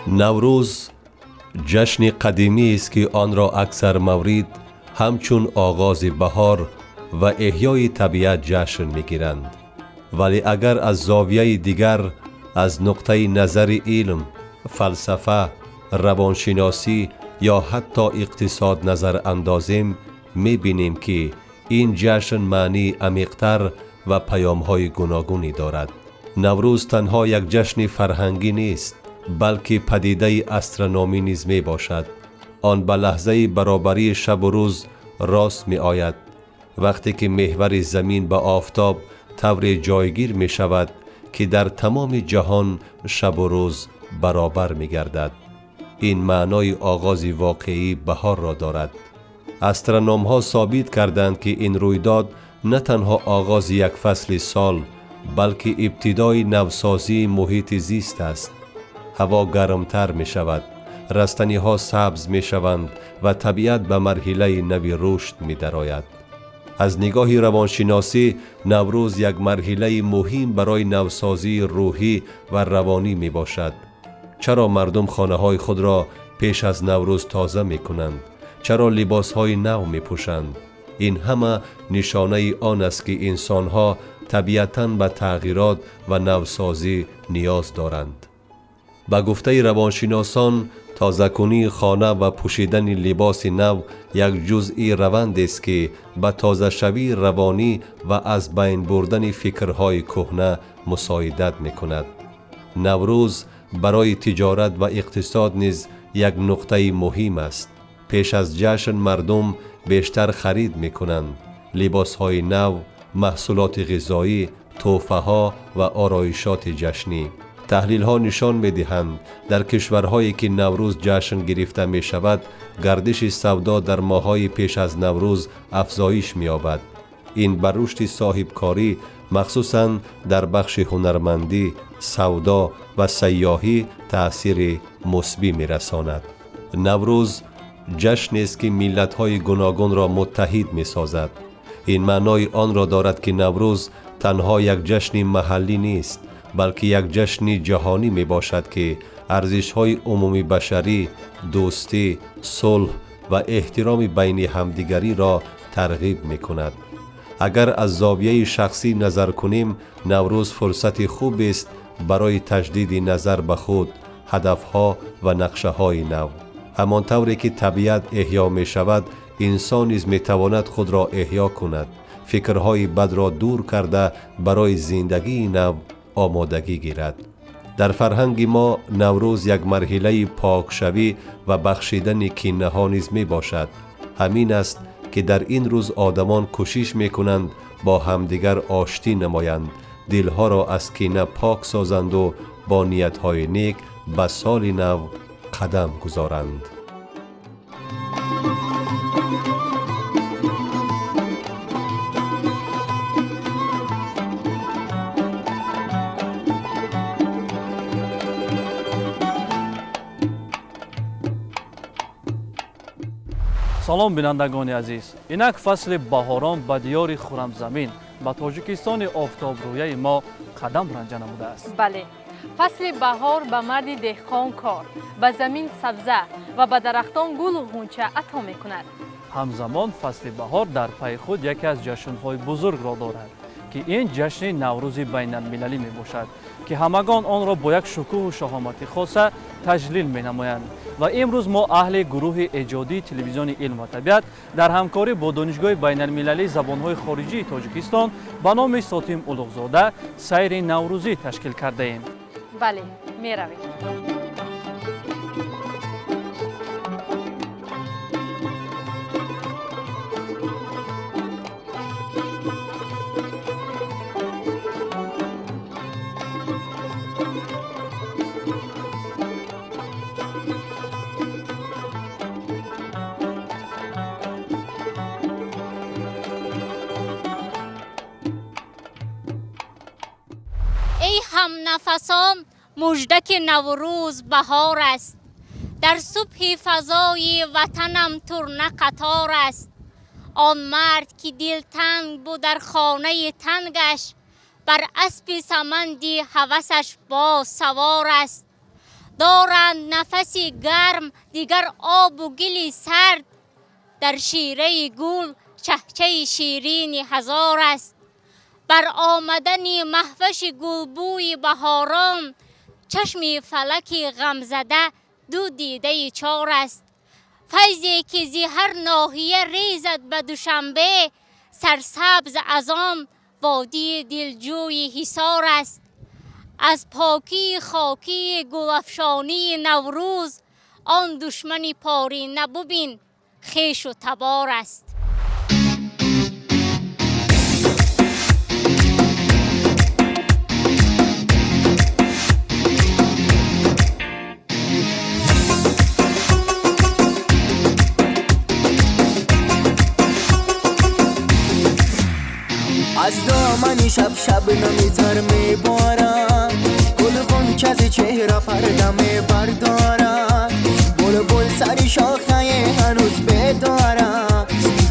Наврӯз ҷашни қадимист, ки онро аксар маврид ҳамчун оғози баҳор ва эҳёи табиат ҷашн мегиранд. Вале агар аз зовияи дигар, аз нуқтаи назари илм, фалсафа, равоншиносӣ ё ҳатто иқтисод назар андозем, мебинем, ки ин ҷашн маънии амиқтар ва паёмҳои гуногунӣ дорад. Наврӯз танҳо як ҷашни фарҳангӣ нест, балки падидаи астрономӣ низ мебошад. Он ба лаҳзаи баробарии шабу рӯз рост меояд, вақте ки меҳвари замин ба офтоб тавре ҷойгир мешавад, ки дар тамоми ҷаҳон шабу рӯз баробар мегардад. Ин маънои оғози воқеии баҳорро дорад. Астрономҳо собит карданд, ки ин рӯйдод на танҳо оғози як фасли сол, балки ибтидои навсозии муҳити зист аст. Ҳаво гармтар мешавад, растаниҳо сабз мешаванд ва табиат ба марҳилаи нави рушд медарояд. Аз нигоҳи равоншиносӣ, Наврӯз як марҳилаи муҳим барои навсозии рӯҳӣ ва равонӣ мебошад. Чаро мардум хонаҳои худро пеш аз Наврӯз тоза мекунанд? Чаро либосҳои нав мепӯшанд? Ин ҳама нишонаи он аст, ки инсонҳо табиатан ба тағйирот ва навсозӣ ниёз доранд. Ба гуфтаи равоншиносон, тозакунии хона ва пӯшидани либоси нав як ҷузъи равандест, ки ба тозашавии равонӣ ва аз байн бурдани фикрҳои кӯҳна мусоидат мекунад. Наврӯз барои тиҷорат ва иқтисод низ як нуқтаи муҳим аст. Пеш аз ҷашн мардум бештар харид мекунанд: либосҳои нав, маҳсулоти ғизоӣ, тӯҳфаҳо ва ороишоти ҷашнӣ. Таҳлилҳо нишон медиҳанд, дар кишварҳое ки Наврӯз ҷашн гирифта мешавад, гардиши савдо дар моҳҳои пеш аз Наврӯз афзоиш меёбад. Ин ба рушди соҳибкорӣ, махсусан дар бахши ҳунармандӣ, савдо ва сайёҳӣ таъсири мусбӣ мерасонад. Наврӯз ҷашнест, ки миллатҳои гуногунро муттаҳид месозад. Ин маънои онро дорад, ки Наврӯз танҳо як ҷашни маҳаллӣ нест, балки як ҷашни ҷаҳонӣ мебошад, ки арзишҳои умумибашарӣ, дӯстӣ, сулҳ ва эҳтироми байни ҳамдигариро тарғиб мекунад. Агар аз зовияи шахсӣ назар кунем, Наврӯз фурсати хубест барои таҷдиди назар ба худ, ҳадафҳо ва нақшаҳои нав. Ҳамон тавре ки табиат эҳё мешавад, инсон низ метавонад худро эҳё кунад, фикрҳои бадро дур карда, барои зиндагии нав омодагӣ гирад. Дар фарҳанги мо Наврӯз як марҳилаи покшавӣ ва бахшидани кинаҳо низ мебошад. Ҳамин аст, ки дар ин рӯз одамон кӯшиш мекунанд бо ҳамдигар оштӣ намоянд, дилҳоро аз кина пок созанду бо ниятҳои нек ба соли нав қадам гузоранд. Салом, бинандагони азиз! Инак фасли баҳорон ба диёри хурамзамин, ба Тоҷикистони офтобрӯяи мо қадам ранҷа намудааст. Бале, фасли баҳор ба марди деҳқон кор, ба замин сабза ва ба дарахтон гулу ғунча ато мекунад. Ҳамзамон фасли баҳор дар пайи худ яке аз ҷашнҳои бузургро дорад, ки ин ҷашни Наврӯзи байналмилалӣ мебошад, ки ҳамагон онро бо як шукӯҳу шаҳомати хоса таҷлил менамоянд. Ва имрӯз мо, аҳли гурӯҳи эҷодии телевизиони «Илм ва табиат», дар ҳамкорӣ бо Донишгоҳи байналмилалии забонҳои хориҷии Тоҷикистон ба номи Сотим Улуғзода сайри наврӯзӣ ташкил кардаем. Бале, меравем. Эй ҳамнафасон, мужда, ки Наврӯз баҳор аст. Дар субҳи фазои ватанам турна қатор аст. Он мард, ки дилтанг буд дар хонаи тангаш, бар аспи саманди ҳавасаш боз савор аст. Доранд нафаси гарм дигар обу гили сард. Дар шираи гул чаҳчаи ширини ҳазор аст. Бар омадани маҳваши гулбӯи баҳорон, чашми фалаки ғамзада ду дидаи чор аст. Файзе ки зи ҳар ноҳия резад ба Душанбе, сарсабз аз он водии дилҷӯи Ҳисор аст. Аз покии хокии гулафшонии Наврӯз, он душмани порина бубин хешу табор аст. از دامنی شب شب نمیتر میبارم، گل غنچه از چهره پردم بردارم، بلبل سر شاخه هنوز بدارم،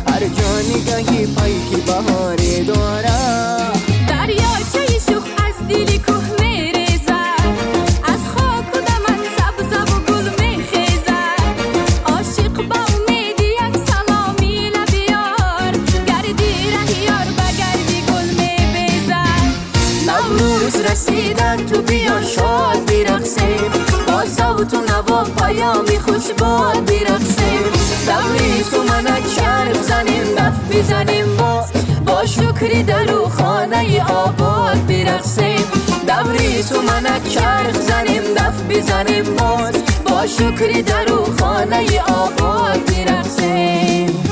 هر جا نگاهی پیک بهاری دارم. دریاچه شوخ از دل کوه میریزد، از خاک و دمن سبزه و گل میخیزد. عاشق به امید یک سلامی لبیار، گردی رهیار به گردی گل میبیزد. نوروز رسیده تو بیا شاد برقصیم، با صوت و نوا پیامی خوش باد برقصیم. دوری سمنک چرخ زنیم دف بزنیم باز، با شکری درو خانه آباد برقصیم. دوری سمنک چرخ زنیم دف بزنیم باز، با شکری درو خانه آباد برقصیم.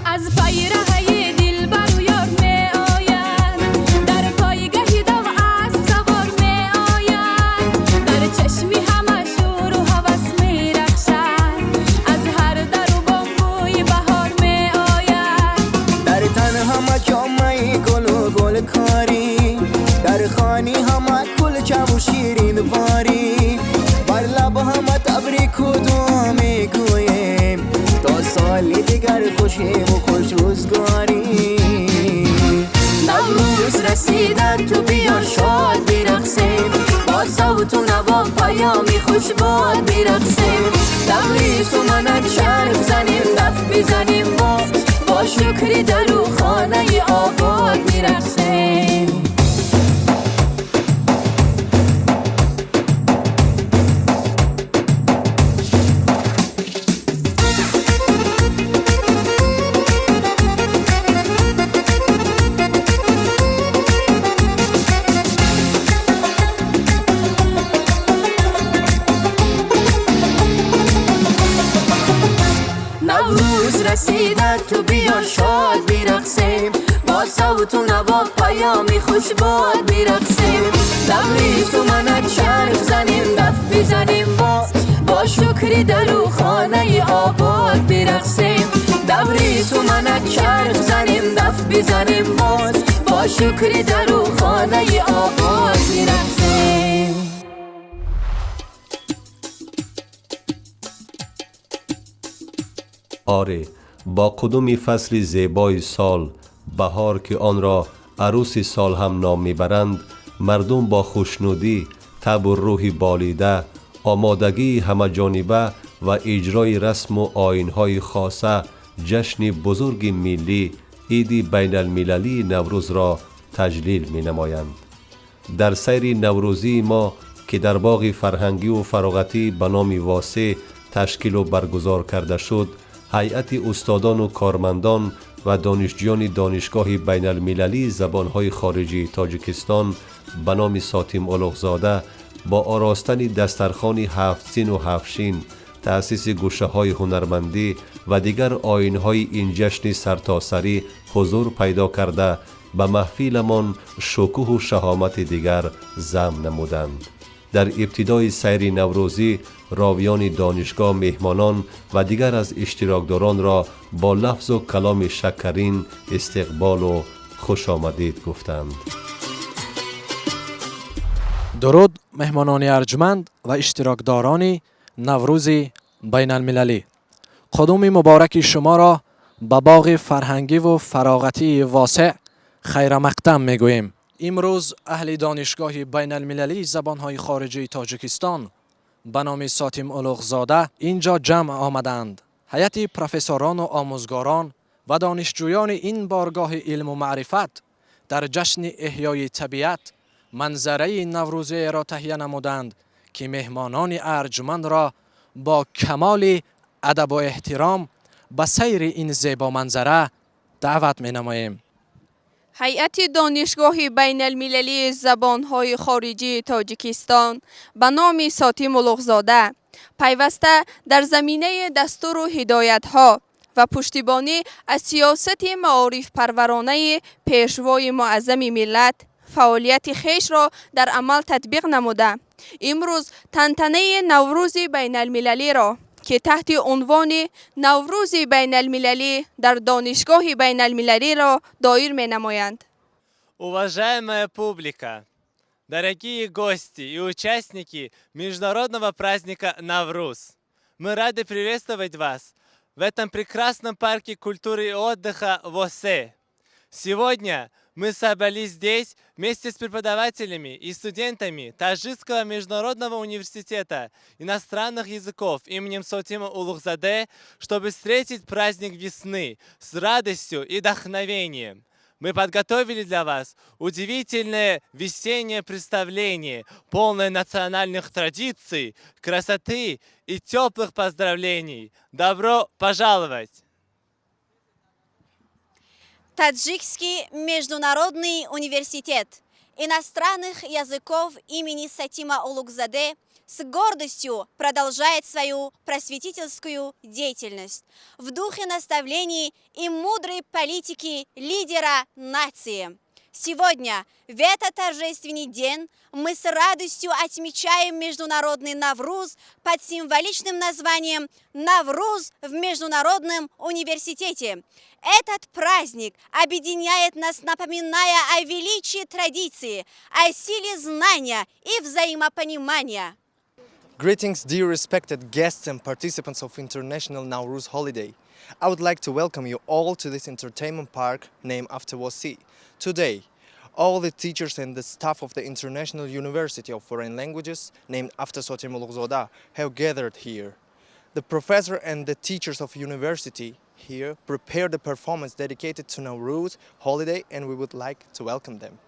از پای رهی دلبر و یار می آید، در پایگه داغ اسب سوار می آید. در چشمی همه شور و هوس می رخشد، از هر در و بام بوی بهار می آید. در تن همه جامعه گل و گلکاری، در خانی همه کلچه و شیرین واری، بر لب همه تبریک و دعا میگوییم، تا سال دیگر خوشیم و خوش روزگاری. نوروز رسیده تو بیا شاد برقصیم، با صوت و نوا پیامی خوش باد برقصیم. دوری سمنک چرخ زنیم دف بزنیم باز، با شکری درو خانه آباد میرقصیم. نوروز رسیده تو بیا شاد برقصیم، با صوت و نوا پیامی خوش باد برقصیم. دوری سمنک چرخ زنیم دف بزنیم باز، با شکری درو خانه آباد برقصیم. دوری سمنک چرخ زنیم دف بزنیم باز، با شکری درو خانه آباد برقصیم. آره، با قدوم فصل زیبای سال بهار که آن را عروس سال هم نام میبرند، مردم با خوشنودی، تب و روح بالیده، آمادگی همه جانبه و اجرای رسم و آیین‌های خاصه جشن بزرگ ملی عید بین المللی نوروز را تجلیل می نمایند. در سیر نوروزی ما که در باغ فرهنگی و فراغتی به نام واسع تشکیل و برگزار کرده شد، هیئت استادان و کارمندان و دانشجویان دانشگاه بین المللی زبانهای خارجی تاجیکستان به نام ساتیم اولوغزاده با آراستن دسترخوان 7 سین و 7 شین، تأسیس گوشه های هنرمندی و دیگر آیین های این جشن سرتاسری حضور پیدا کرده به محفلمان شکوه و شهامت دیگر ضم نمودند. در ابتدای سیر نوروزی راویان دانشگاه، مهمانان و دیگر از اشتراکداران را با لفظ و کلام شکرین استقبال و خوش آمدید گفتند. درود Меҳмонони арҷманд ва иштирокдорони Наврӯзи байналмилалӣ, қудуми мубораки шуморо ба боғи фарҳангиву фароғатии Восеъ хайрамақдам мегӯем. Имрӯз аҳли Донишгоҳи байналмилалии забонҳои хориҷии Тоҷикистон ба номи Сотим Улуғзода ин ҷо ҷамъ омадаанд. Ҳайати профессорону омӯзгорон ва донишҷӯёни ин боргоҳи илму маърифат дар ҷашни эҳёи табиат манзараи наврӯзиеро таҳия намуданд, ки меҳмонони арҷмандро бо камоли адабу эҳтиром ба сайри ин зебоманзара даъват менамоем. Ҳайати Донишгоҳи байналмилалии забонҳои хориҷии Тоҷикистон ба номи Сотим Улуғзода пайваста дар заминаи дастуру ҳидоятҳо ва пуштибонӣ аз сиёсати маорифпарваронаи Пешвои муаззами миллат фаъолияти хешро дар амал татбиқ намуда, имрӯз тантанаи Наврӯзи байналмилалиро, ки таҳти унвони Наврӯзи байналмилалӣ дар донишгоҳи байналмилалиро доир менамоянд. Уважаемая публика, дорогие гости и участники международного праздника Навруз, мы рады приветствовать вас в этом прекрасном парке культуры и отдыха Восе. Сегодня мы собрались здесь вместе с преподавателями и студентами Таджикского международного университета иностранных языков именем Сотима Улугзаде, чтобы встретить праздник весны с радостью и вдохновением. Мы подготовили для вас удивительное весеннее представление, полное национальных традиций, красоты и теплых поздравлений. Добро пожаловать! Таджикский международный университет иностранных языков имени Сотима Улугзаде с гордостью продолжает свою просветительскую деятельность в духе наставлений и мудрой политики лидера нации. Сегодня, в этот торжественный день, мы с радостью отмечаем Международный Навруз под символичным названием «Навруз в Международном университете». Этот праздник объединяет нас, напоминая о величии традиции, о силе знания и взаимопонимания. Greetings, dear respected guests and participants of International Nowruz holiday. I would like to welcome you all to this entertainment park named after Wasi. Today, all the teachers and the staff of the International University of Foreign Languages named after Sotim Ulugzoda have gathered here. The professor and the teachers of university here prepared a performance dedicated to Nowruz holiday, and we would like to welcome them.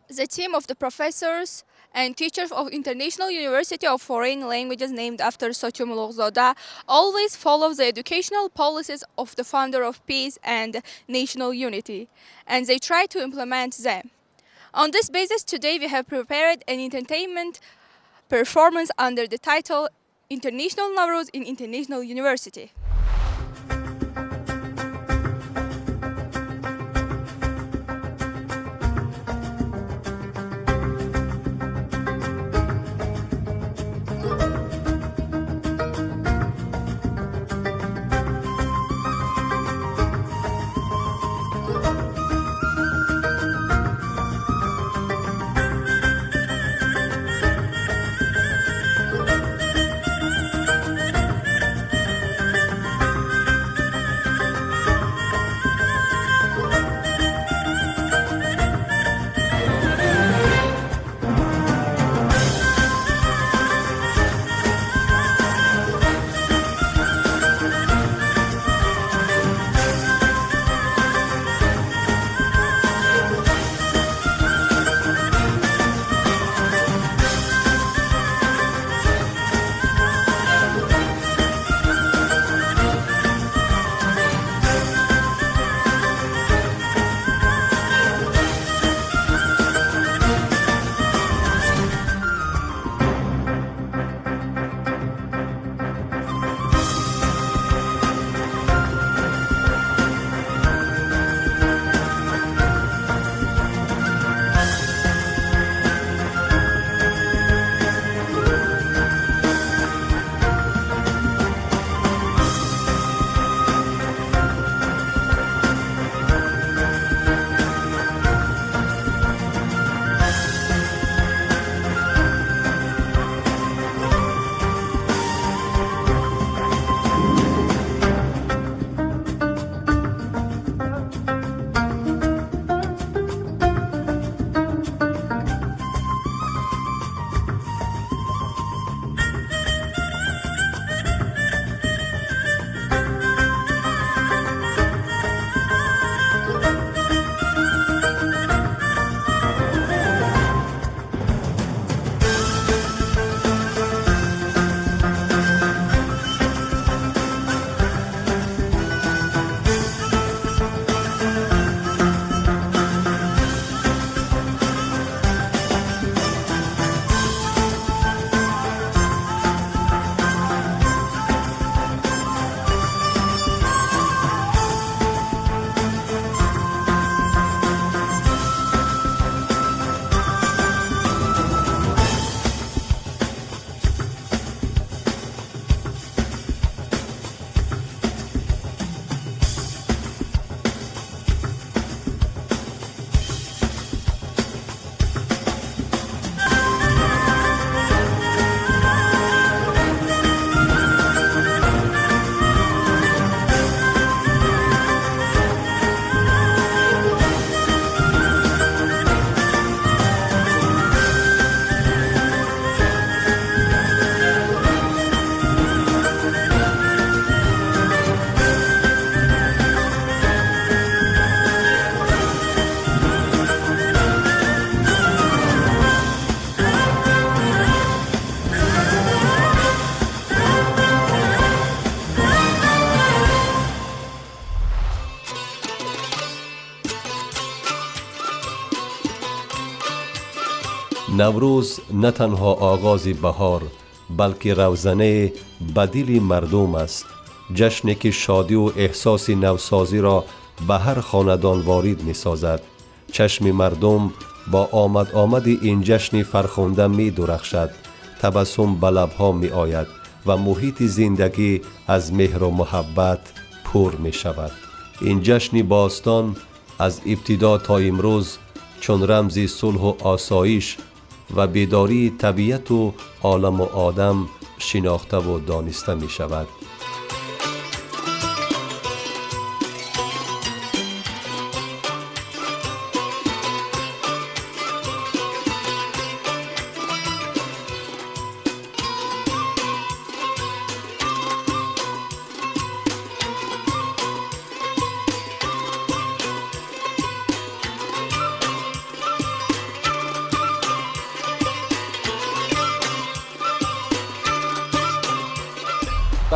The team of the professors and teachers of International University of Foreign Languages named after Sotim Ulugzoda always follow the educational policies of the founder of peace and national unity, and they try to implement them. On this basis, today we have prepared an entertainment performance under the title International Nowruz in International University. Наврӯз на танҳо оғози баҳор, балки равзанаи ба дили мардум аст. Ҷашне ки шодиву эҳсоси навсозиро ба ҳар хонадон ворид месозад. Чашми мардум бо омад-омади ин ҷашни фархунда медурахшад, табассум ба лабҳо меояд ва муҳити зиндагӣ аз меҳру муҳаббат пур мешавад. Ин ҷашни бостон аз ибтидо то имрӯз чун рамзи сулҳу осоиш ва бедории табиату оламу одам шинохтаву дониста мешавад.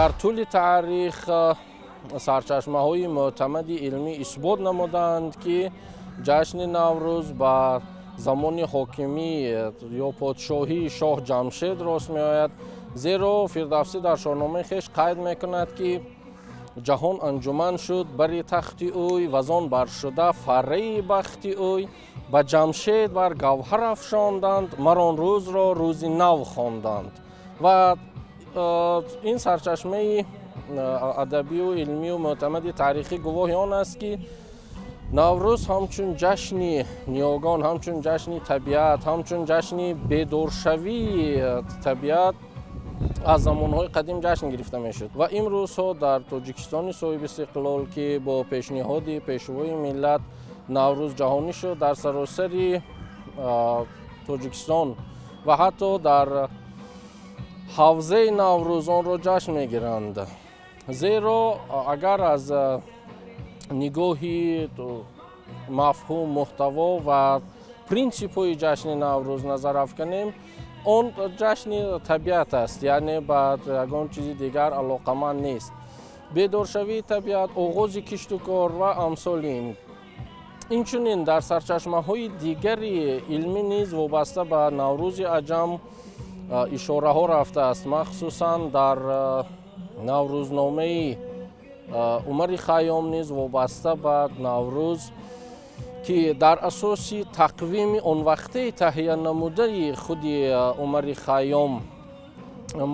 Дар тӯли таърих сарчашмаҳои мӯътамади илмӣ исбот намуданд, ки ҷашни Наврӯз ба замони ҳокимӣ ё подшоҳии шоҳ Ҷамшед рост меояд, зеро Фирдавсӣ дар Шоҳномаи хеш қайд мекунад, ки ҷаҳон анҷуман шуд бари тахти ӯй, вазон баршуда фарраи бахти ӯй, ба Ҷамшед бар гавҳар афшонданд, мар он рӯзро рӯзи нав хонданд. Ва ин сарчашмаи адабию илмию мӯътамади таърихӣ гувоҳи он аст, ки Наврӯз ҳамчун ҷашни ниёгон, ҳамчун ҷашни табиат, ҳамчун ҷашни бедоршавии табиат аз замонҳои қадим ҷашн гирифта мешуд. Ва имрӯзҳо дар Тоҷикистони соҳиби истиқлол, ки бо пешниҳоди пешвои миллат Наврӯз ҷаҳонӣ шуд, дар саросари Тоҷикистон ва ҳатто дар ҳавзаи Наврӯз онро ҷашн мегиранд. Зеро агар аз нигоҳи мафҳум, муҳтаво ва принсипҳои ҷашни Наврӯз назар афканем, он ҷашни табиат аст, яъне ба ягон чизи дигар алоқаманд нест. Бедоршавии табиат, оғози кишту кор ва амсоли ин. Инчунин дар сарчашмаҳои дигари илмӣ низ вобаста ба Наврӯзи аҷам ишораҳо рафтааст, махсусан дар Наврӯзномаи Умари Хайём низ вобаста ба Наврӯз, ки дар асоси тақвими он вақтаи таҳия намудаи худи Умари Хайём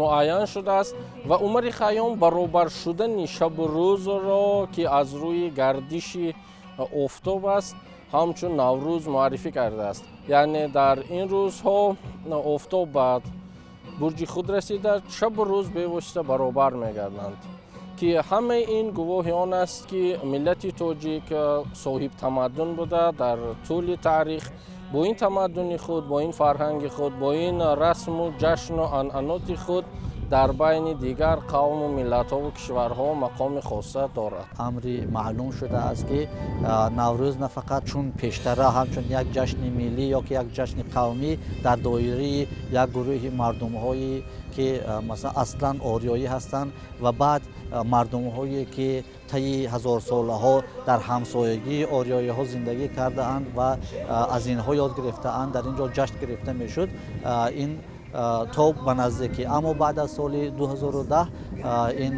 муайян шудааст ва Умари Хайём баробар шудани шабу рӯзро, ки аз рӯи гардиши офтоб аст, ҳамчун Наврӯз муаррифӣ кардааст. Яъне дар ин рӯзҳо офтоб ба бурҷи худ расида, шабу рӯз бевосита баробар мегарданд, ки ҳамаи ин гувоҳи он аст, ки миллати тоҷик соҳиб тамаддун буда, дар тӯли таърих бо ин тамаддуни худ, бо ин фарҳанги худ, бо ин расму ҷашну анъаноти худ дар байни дигар қавму миллатҳову кишварҳо мақоми хоса дорад. Амри маълум шудааст, ки Наврӯз на фақат чун пештара ҳамчун як ҷашни миллӣ ё ки як ҷашни қавмӣ дар доираи як гурӯҳи мардумҳое ки масалан аслан ориёӣ ҳастанд ва баъд мардумҳое ки таи ҳазорсолаҳо дар ҳамсоягии ориёиҳо зиндагӣ кардаанд ва аз инҳо ёд гирифтаанд, дар ин ҷо ҷашн гирифта мешуд. Ин то ба наздикӣ, аммо баъд аз соли 2010 ин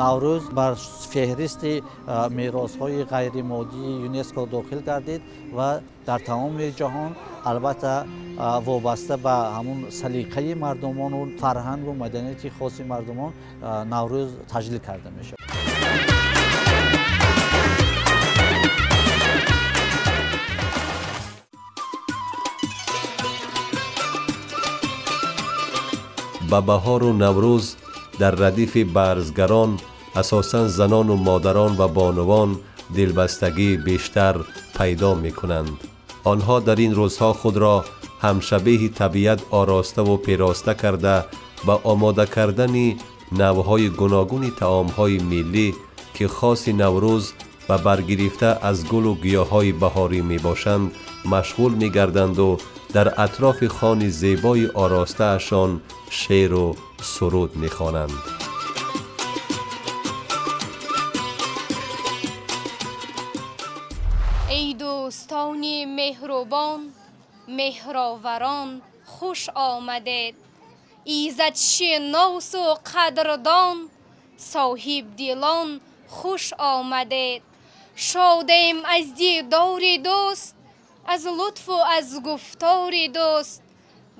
Наврӯз бар феҳристи меросҳои ғайримоддии ЮНЕСКО дохил гардид ва дар тамоми ҷаҳон албатта вобаста ба ҳамун салиқаи мардумону фарҳангу маданияти хоси мардумон Наврӯз таҷлил карда мешавад. Ба баҳору Наврӯз дар радифи барзгарон асосан занону модарон ва бонувон дилбастагии бештар пайдо мекунанд. Онҳо дар ин рӯзҳо худро ҳамшабеҳи табиат ороставу пероста карда ба омода кардани навъҳои гуногуни таомҳои миллӣ, ки хоси Наврӯз ва баргирифта аз гулу гиёҳҳои баҳорӣ мебошанд, машғул мегарданду дар атрофи хони зебои оростаашон шеъру суруд мехонанд. Эй дӯстони меҳрубон, меҳроварон, Хуш омадед. Иззатшиносу қадрдон, соҳибдилон, хуш омадед. Шодем аз дидори дӯст, аз лутфу аз гуфтори дӯст,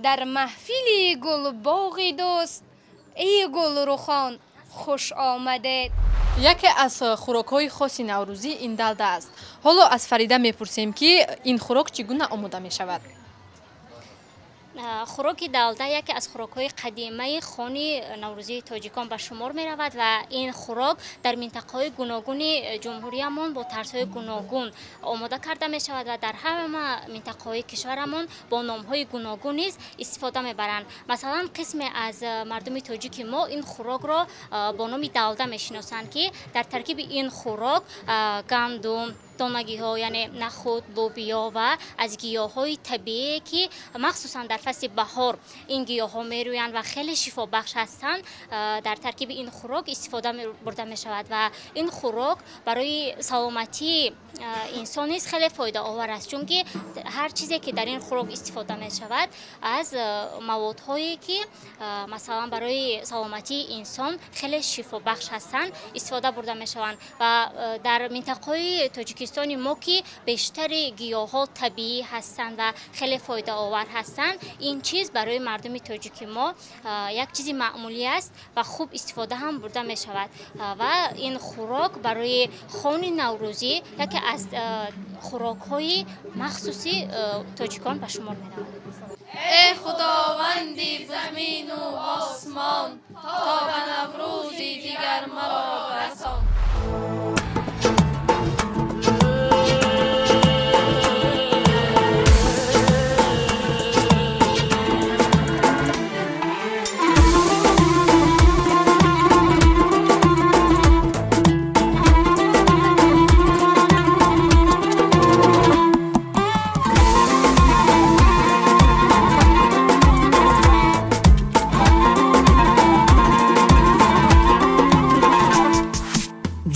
дар маҳфили гулбоғи дӯст, эй гулрухон, хуш омадед. Яке аз хӯрокҳои хоси наврӯзӣ ин далда аст. Ҳоло аз Фарида мепурсем, ки ин хӯрок чӣ гуна омода мешавад. Хӯроки далда яке аз хӯрокҳои қадимаи хони наврӯзии тоҷикон ба шумор меравад ва ин хӯрок дар минтақаҳои гуногуни ҷумҳуриямон бо тарзҳои гуногун омода карда мешавад ва дар ҳама минтақаҳои кишварамон бо номҳои гуногун низ истифода мебаранд. Масалан, қисме аз мардуми тоҷики мо ин хӯрокро бо номи далда мешиносанд, ки дар таркиби ин хӯрок гандум, донагиҳо, яъне нахуд, лӯбиё ва аз гиёҳҳои табиие, ки махсусан дар фасли баҳор ин гиёҳҳо мерӯянд ва хеле шифобахш ҳастанд, дар таркиби ин хӯрок истифода бурда мешавад ва ин хӯрок барои саломатии инсон низ хеле фоидаовар аст, чунки ҳар чизе, ки дар ин хӯрок истифода мешавад, аз маводҳое, ки масалан барои саломатии инсон хеле шифобахш ҳастанд, истифода бурда мешаванд. Ва дар минтақаҳои Тоҷикистони мо, ки бештари гиёҳҳо табиӣ ҳастанд ва хеле фоидаовар ҳастанд, ин чиз барои мардуми тоҷики мо як чизи маъмулӣ аст ва хуб истифода ҳам бурда мешавад. Ва ин хӯрок барои хони наврӯзӣ яке аз хӯрокҳои махсуси тоҷикон ба шумор меравад. Эй худованди замину осмон, то ба наврӯзи дигар маро расон.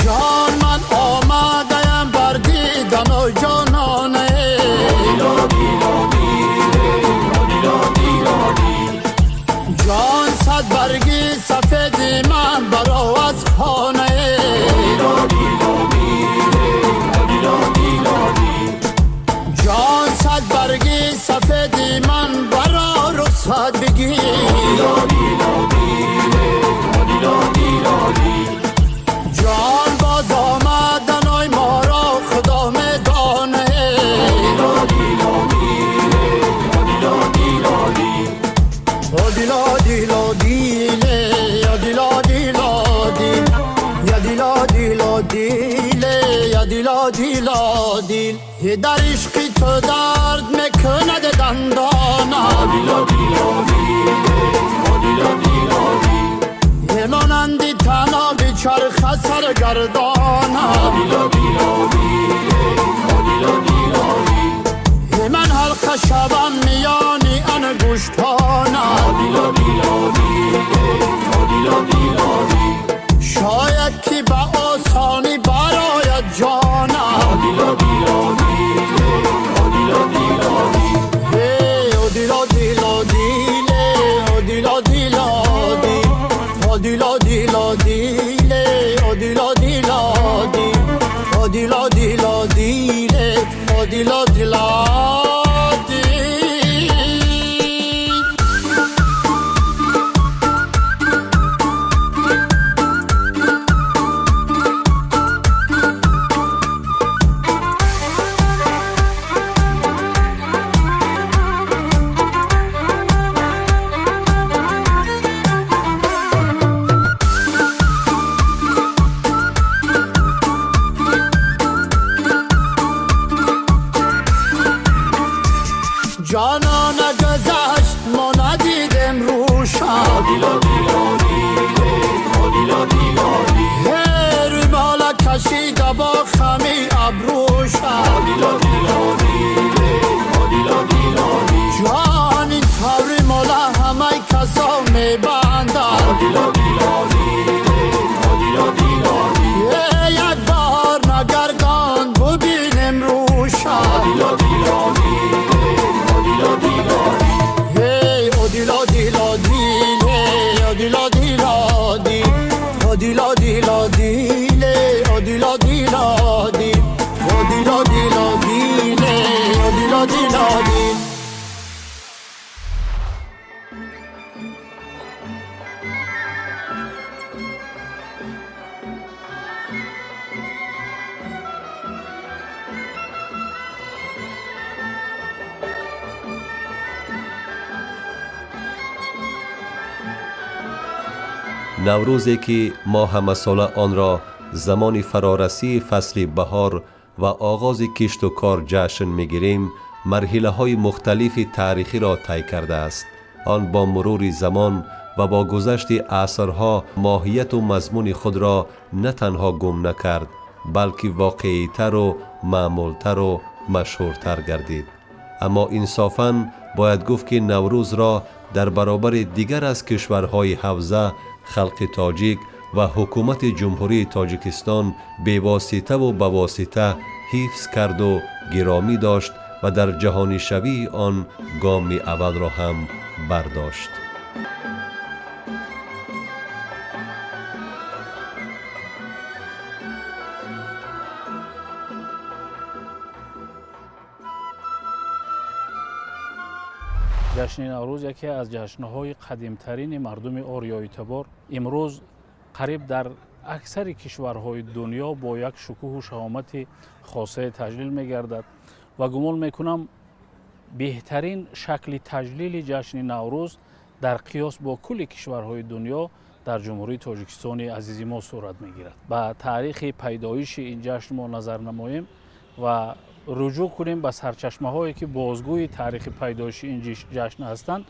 Ҷон, ман омадаям бар дидану ҷононе. Ҷон, сад барги сафеди ман баро аз хона. Ҷон, сад барги сафеди ман баро рухсат бигир. Ҷон, боз омаданой моро худо медоне. О дило дило диле, я дило дило дил, я дило дило диле, я дило дило дил. Дар ишқи ту дард мекунад дандонам, монанди таноби чарха саргардонам. Ман ҳалқа шавам миёни ангуштонам, шояд ки ба осонӣ барояд ҷонам. О дило дило диле, о дило дило дил, о дило дило диле, о дило дило дил, о дило дило диле, о дило дило дил. Ҷонона, гузашт, мо надидем рӯшам, рӯмола кашида бо хами абрӯшам. Ҷон, ин таври мола ҳамаи касо мебандад. Як бор нагардон, бубинем рӯшам. Наврӯзе ки мо ҳамасола онро замони фарорасии фасли баҳор ва оғози кишту кор ҷашн мегирем, марҳилаҳои мухталифи таърихиро тай кардааст. Он бо мурури замон ва бо гузашти асрҳо моҳияту мазмуни худро на танҳо гум накард, балки воқеитару маъмултару машҳуртар гардид. Аммо инсофан бояд гуфт, ки Наврӯзро дар баробари дигар аз кишварҳои ҳавза халқи тоҷик ва ҳукумати Ҷумҳурии Тоҷикистон бевоситаву бавосита ҳифз карду гиромӣ дошт ва дар ҷаҳонишавии он гоми аввалро ҳам бардошт. Ҷашни Наврӯз яке аз ҷашнҳои қадимтарини мардуми ориёитабор имрӯз қариб дар аксари кишварҳои дунё бо як шукӯҳу шаҳомати хосае таҷлил мегардад ва гумон мекунам, беҳтарин шакли таҷлили ҷашни Наврӯз дар қиёс бо кулли кишварҳои дунё дар Ҷумҳурии Тоҷикистони азизи мо сурат мегирад. Ба таърихи пайдоиши ин ҷашн мо назар намоем ва руҷӯъ кунем ба сарчашмаҳое, ки бозгӯи таърихи пайдоиши ин ҷашн ҳастанд,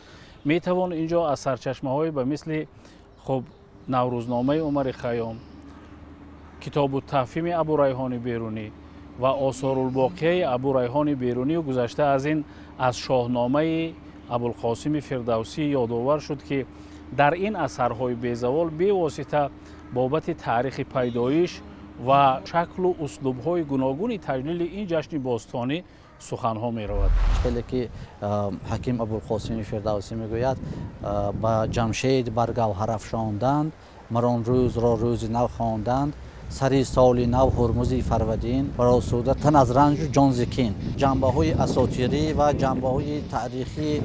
метавон ин ҷо аз сарчашмаҳое ба мисли хуб Наврӯзномаи Умари Хайём, Китобу тафҳими Абурайҳони Берунӣ ва Осорулбоқияи Абурайҳони Берунию гузашта аз ин аз Шоҳномаи Абулқосими Фирдавсӣ ёдовар шуд, ки дар ин асарҳои безавол бевосита бобати таърихи пайдоиш ва шаклу услубҳои гуногуни таҷлили ин ҷашни бостонӣ суханҳо меравад. Хеле ки ҳаким Абулқосими Фирдавсӣ мегӯяд: ба Ҷамшед бар гавҳарафшонданд, марон рӯзро рӯзи нав хонданд, сари соли нав Ҳурмузи Фарвадин, баросуда тан аз ранҷу ҷон зикин. Ҷанбаҳои асотирӣ ва ҷанбаҳои таърихии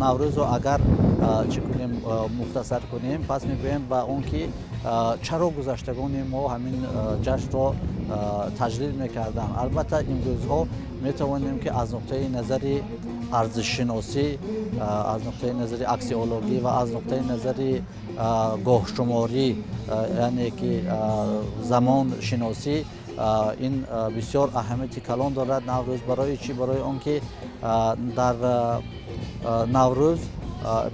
Наврӯзро агар чӣ кунем, мухтасар кунем, пас мегӯем ба он ки чаро гузаштагони мо ҳамин ҷашнро таҷлил мекарданд. Албатта, имрӯзҳо метавонем, ки аз нуқтаи назари арзишшиносӣ, аз нуқтаи назари аксиологӣ ва аз нуқтаи назари гоҳшуморӣ, яъне ки замоншиносӣ, ин бисёр аҳамияти калон дорад Наврӯз. Барои чӣ? Барои он ки дар Наврӯз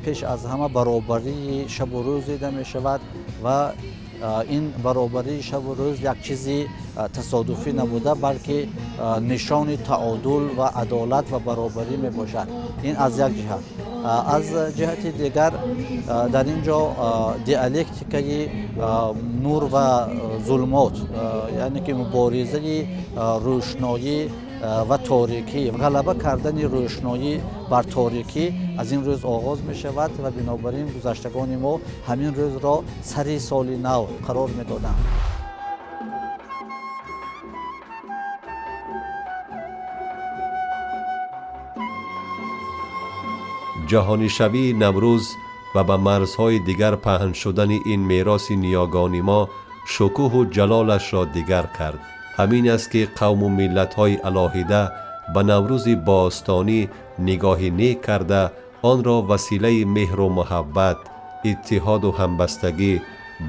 пеш аз ҳама баробарии шабу рӯз дида мешавад ва ин баробарии шабу рӯз як чизи тасодуфӣ набуда, балки нишони таодул ва адолат ва баробарӣ мебошад. Ин аз як ҷиҳат. Аз ҷиҳати дигар, дар ин ҷо диалектикаи нур ва зулмот, яъне ки муборизаи рӯшноӣ ва торикӣ, ғалаба кардани рӯшноӣ бар торикӣ аз ин рӯз оғоз мешавад ва бинобар ин гузаштагони мо ҳамин рӯзро сари соли нав қарор медоданд. Ҷаҳонишавии Наврӯз ва ба марзҳои дигар паҳн шудани ин мероси ниёгони мо шукӯҳу ҷалолашро дигар кард. Ҳамин аст, ки қавму миллатҳои алоҳида ба Наврӯзи бостонӣ нигоҳи нек карда, онро василаи меҳру муҳаббат, иттиҳоду ҳамбастагӣ,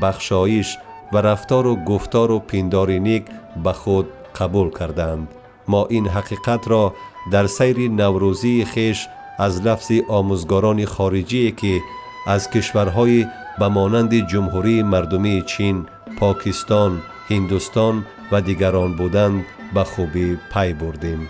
бахшоиш ва рафтору гуфтору пиндори нек ба худ қабул карданд. Мо ин ҳақиқатро дар сайри наврӯзии хеш аз лафзи омӯзгорони хориҷие, ки аз кишварҳои ба монанди Ҷумҳурии Мардумии Чин, Покистон, Ҳиндустон ва дигарон буданд, ба хубӣ пай бурдем.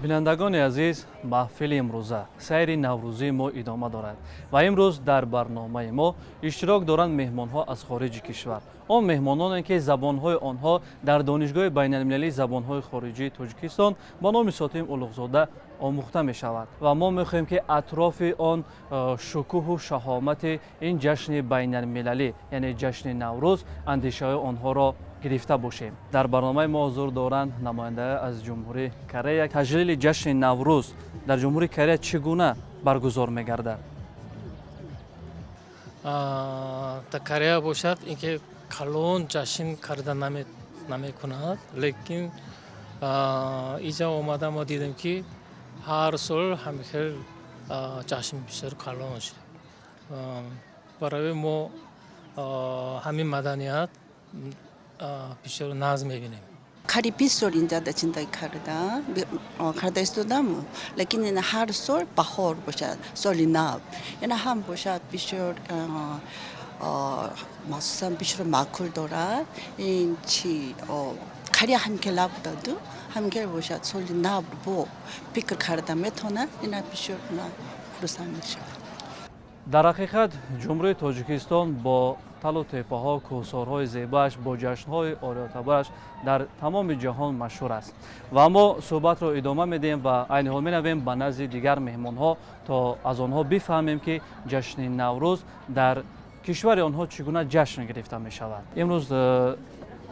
Бинандагони азиз, маҳфили имрӯза сайри наврӯзии мо идома дорад ва имрӯз дар барномаи мо иштирок доранд меҳмонҳо аз хориҷи кишвар, он меҳмононе, ки забонҳои онҳо дар Донишгоҳи байналмилалии забонҳои хориҷии Тоҷикистон ба номи Сотим Улуғзода омӯхта мешавад ва мо мехоҳем, ки атрофи он шукӯҳу шаҳомати ин ҷашни байналмилалӣ, яъне ҷашни Наврӯз, андешаҳои онҳоро Гирифта бошем. Дар барномаи мо ҳузур доранд намоянда аз Ҷумҳурии Корея. Таҷлили ҷашни Наврӯз дар Ҷумҳурии Корея чӣ гуна баргузор мегардад? Дар Корея бошад, ин ки калон ҷашн карда намекунад, лекин иҷа омада мо дидем, ки ҳар сол ҳамин хел ҷашн бисёр калон шуд. Барои мо ҳамин маданият бисёр нағз мебинем. Қариб 20 сол инҷа зиндагӣ карда истодам, лекин ин ҳар сол баҳор бошад, соли нав, ина ҳам бошад, бисёр махсусан бисёр маъқул дорад. Ин чи қариб ҳамхел набудаду ҳамхел бошад, соли нав бо фикр карда метавонад, ина бисёр хурсанд мешавад. Дар ҳақиқат, Ҷумҳурии Тоҷикистон бо талу теппаҳо, кӯҳсорҳои зебааш, бо ҷашнҳои ориётабараш дар тамоми ҷаҳон машҳур аст. Ва мо суҳбатро идома медиҳем ва айни ҳол меравем ба назди дигар меҳмонҳо, то аз онҳо бифаҳмем, ки ҷашни Наврӯз дар кишвари онҳо чӣ гуна ҷашн гирифта мешавад. Имрӯз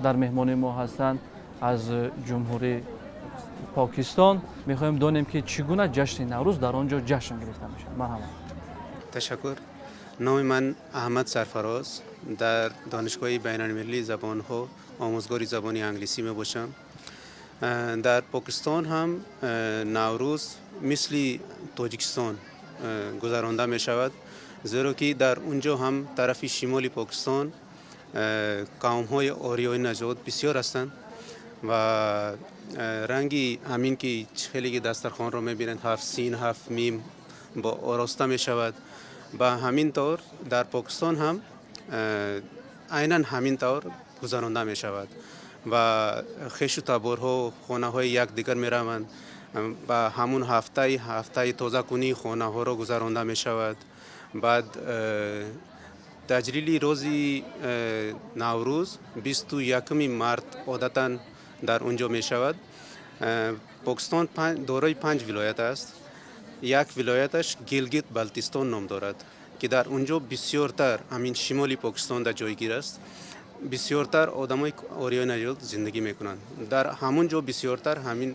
дар меҳмонии мо ҳастанд аз Ҷумҳурии Покистон. Мехоҳем донем, ки чӣ гуна ҷашни Наврӯз дар он ҷо ҷашн гирифта мешавад. Марҳамат. Ташаккур. Номи ман Аҳмад Сарфароз, дар Донишгоҳи байналмилалии забонҳо омӯзгори забони англисӣ мебошам. Дар Покистон ҳам Наврӯз мисли Тоҷикистон гузаронда мешавад, зеро ки дар он ҷо ҳам тарафи шимоли Покистон қавмҳои ориёи нажод бисёр ҳастанд ва ранги ҳамин ки хеле ки дастархонро мебинанд, ҳафт син, ҳафт мим бо ороста мешавад. Ба ҳамин тавр дар Покистон ҳам айнан ҳамин тавр гузаронда мешавад ва хешу таборҳо хонаҳои якдигар мераванд ба ҳамун ҳафтаи тозакунии хонаҳоро гузаронда мешавад. Баъд таҷлили рӯзи Наврӯз 21 март одатан дар он ҷо мешавад. Покистон дорои панҷ вилоят аст. Як вилояташ Гилгит Балтистон ном дорад, ки дар он ҷо бисёртар ҳамин шимоли Покистон дар ҷойгир аст, бисёртар одамои ориёи нажод зиндагӣ мекунанд. Дар ҳамон ҷо бисёртар ҳамин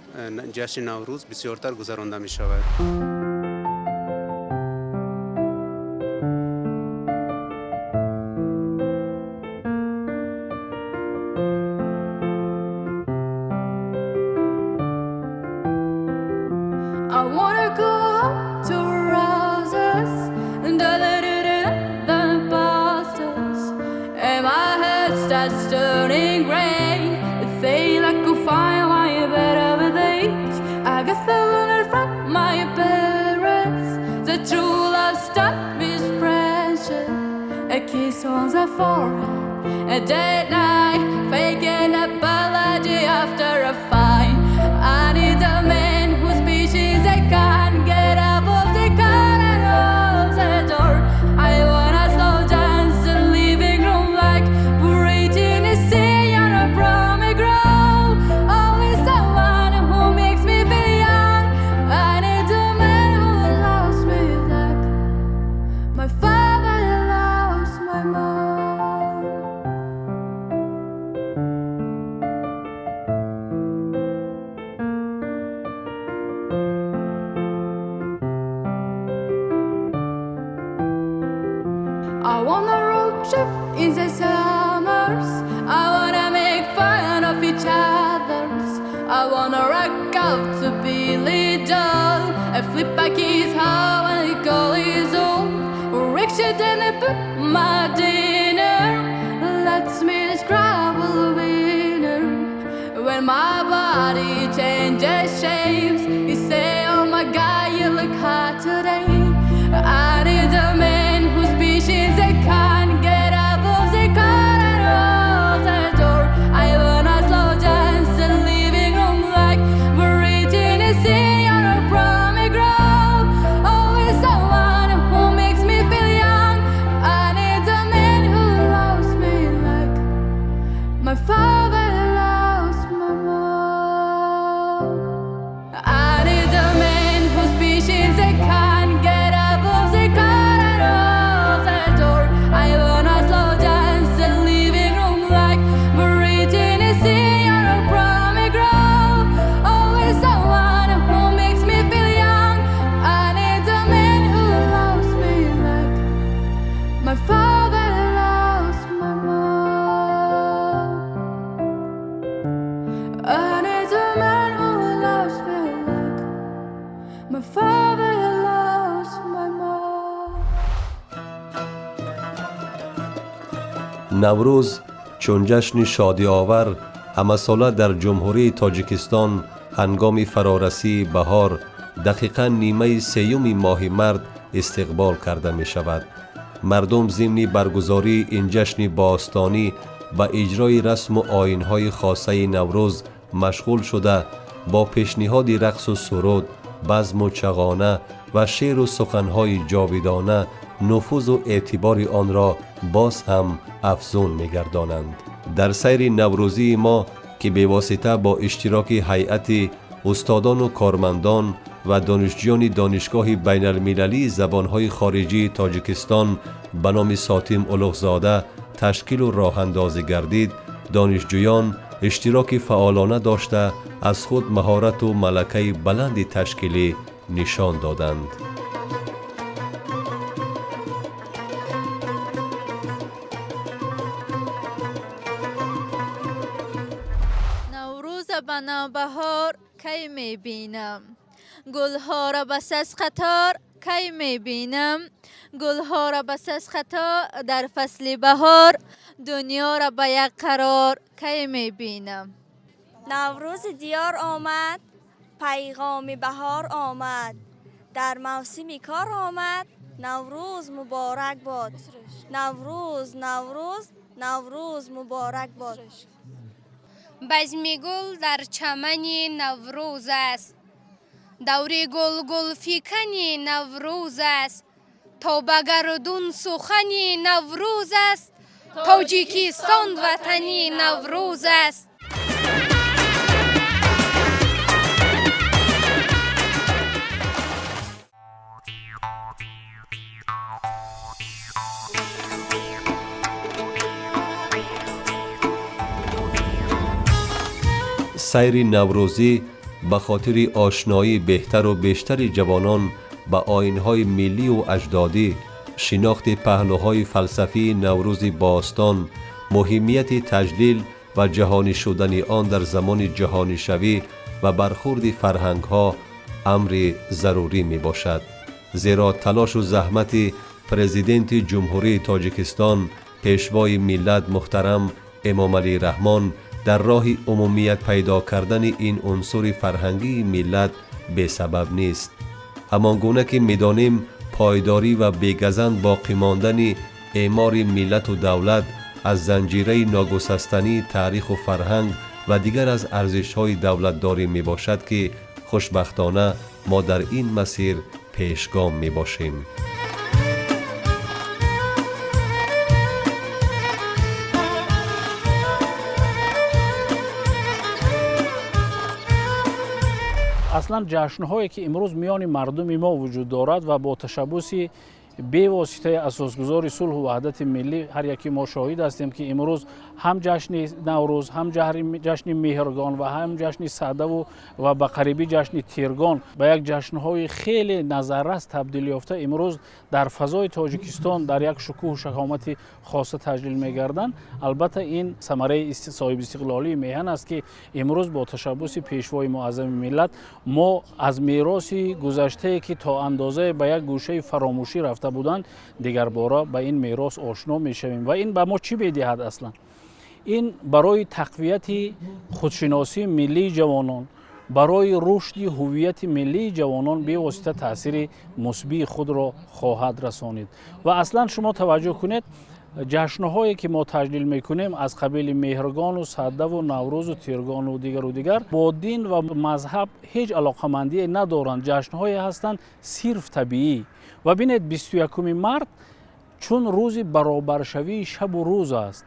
ҷашни Наврӯз бисёртар гузаронда мешавад. I wanna go to roses and the bastards, and my head starts turning gray. They feel like I find my better with age. I got the letter from my parents. The true love stopped me friendship. A kiss on the forehead, a date night, faking apology after a fight. I need a man whose species I can't get out of the car and off the door. I wanna slow dance the living room like we're eating a sea on a pomegranate. Always someone who makes me feel young. I need a man who loves me like my father loves my mom. I want a road trip in the summers. I wanna make fun of each other's. I wanna rock out to Billy Joel. I flip back his how and he call his own. Rickshaw and I put my dinner. Let me describe a winner. When my body changes shapes, you say, oh my God, you look hot today. I need a man whose species I can't get out of the car and off the door. I wanna slow dance the living room like we're eating a sea on a pomegranate. Always someone who makes me feel young. I need a man who loves me like my father loves my mom. My father lost my mom. Наврӯз чун ҷашни шодиовар ҳамасола дар Ҷумҳурии Тоҷикистон ҳангоми фарорасии баҳор дақиқан нимаи сеюми моҳи март истиқбол карда мешавад. Мардум зимни баргузории ин ҷашни бостонӣ ба иҷрои расму оинҳои хосаи Наврӯз машғул шуда, бо пешниҳоди рақсу суруд, базму чағона ва шеъру суханҳои ҷовидона нуфузу эътибори онро боз ҳам афзун мегардонанд. Дар сайри наврӯзии мо, ки бевосита бо иштироки ҳайати устодону кормандон ва донишҷӯёни Донишгоҳи байналмилалии забонҳои хориҷии Тоҷикистон ба номи Сотим Улуғзода ташкилу роҳандозӣ гардид, донишҷӯён иштироки фаъолона дошта аз худ маҳорату малакаи баланди ташкилӣ нишон доданд. Наврӯза ба навбаҳор кай мебинам, гулҳоро ба саз қатор кай мебинам, гулҳоро ба саз қатор дар фасли баҳор, дунёро ба як қарор кай мебинам. Наврӯзи диёр омад, пайғоми баҳор омад, дар мавсими кор омад, Наврӯз муборак бод. Наврӯз, Наврӯз, Наврӯз муборак бод. Базми гул дар чамани Наврӯз аст, даври гулгулфикани Наврӯз аст, то ба гардун сухани Наврӯз аст, Тоҷикистон ватани Наврӯз аст. Сайри наврӯзӣ ба хотири ошноии беҳтару бештари ҷавонон ба оинҳои миллию аҷдодӣ, шинохти паҳлӯҳои фалсафии Наврӯзи бостон, муҳимияти таҷлил ва ҷаҳонӣ шудани он дар замони ҷаҳонишавӣ ва бархурди фарҳангҳо амри зарурӣ мебошад. Зеро талошу заҳмати Президенти Ҷумҳурии Тоҷикистон, Пешвои миллат муҳтарам Эмомалӣ Раҳмон дар роҳи умумият пайдо кардани ин унсури фарҳангии миллат бесабаб нест. Ҳамон гуна ки медонем, пойдорӣ ва бегазанд боқӣ мондани эъмори миллату давлат аз занҷираи ногусастании таъриху фарҳанг ва дигар аз арзишҳои давлатдорӣ мебошад, ки хушбахтона мо дар ин масир пешгом мебошем. Аслан ҷашнҳое ки имрӯз миёни мардуми мо вуҷуд дорад ва бо ташаббуси бевоситаи асосгузори сулҳу ваҳдати миллӣ ҳар яки мо шоҳид ҳастем, ки имрӯз ҳам ҷашни Наврӯз, ҳам ҷашни Меҳргон ва ҳам ҷашни Садаву ва ба қарибӣ ҷашни Тиргон ба як ҷашнҳои хеле назаррас табдил ёфта имрӯз дар фазои Тоҷикистон дар як шукӯҳу шаҳомати хоса таҷлил мегарданд. Албатта, ин самараи соҳибистиқлолии меҳан аст, ки имрӯз бо ташаббуси Пешвои муаззами миллат мо аз мероси гузаштае, ки то андозае ба як гӯшаи фаромӯшӣ рафта буданд, дигарбора ба ин мерос ошно мешавем. Ва ин ба мо чӣ медиҳад? Аслан ин барои тақвияти худшиносии миллии ҷавонон, барои рушди ҳуввияти миллии ҷавонон бевосита таъсири мусбии худро хоҳад расонид. Ва аслан шумо таваҷҷӯҳ кунед, ҷашнҳое ки мо таҷлил мекунем аз қабили Меҳргону Садаву Наврӯзу Тиргону дигару дигар бо дин ва мазҳаб ҳеҷ алоқамандие надоранд. Ҷашнҳое ҳастанд сирф табиӣ. Ва бинед, 21 март чун рӯзи баробаршавии шабу рӯз аст,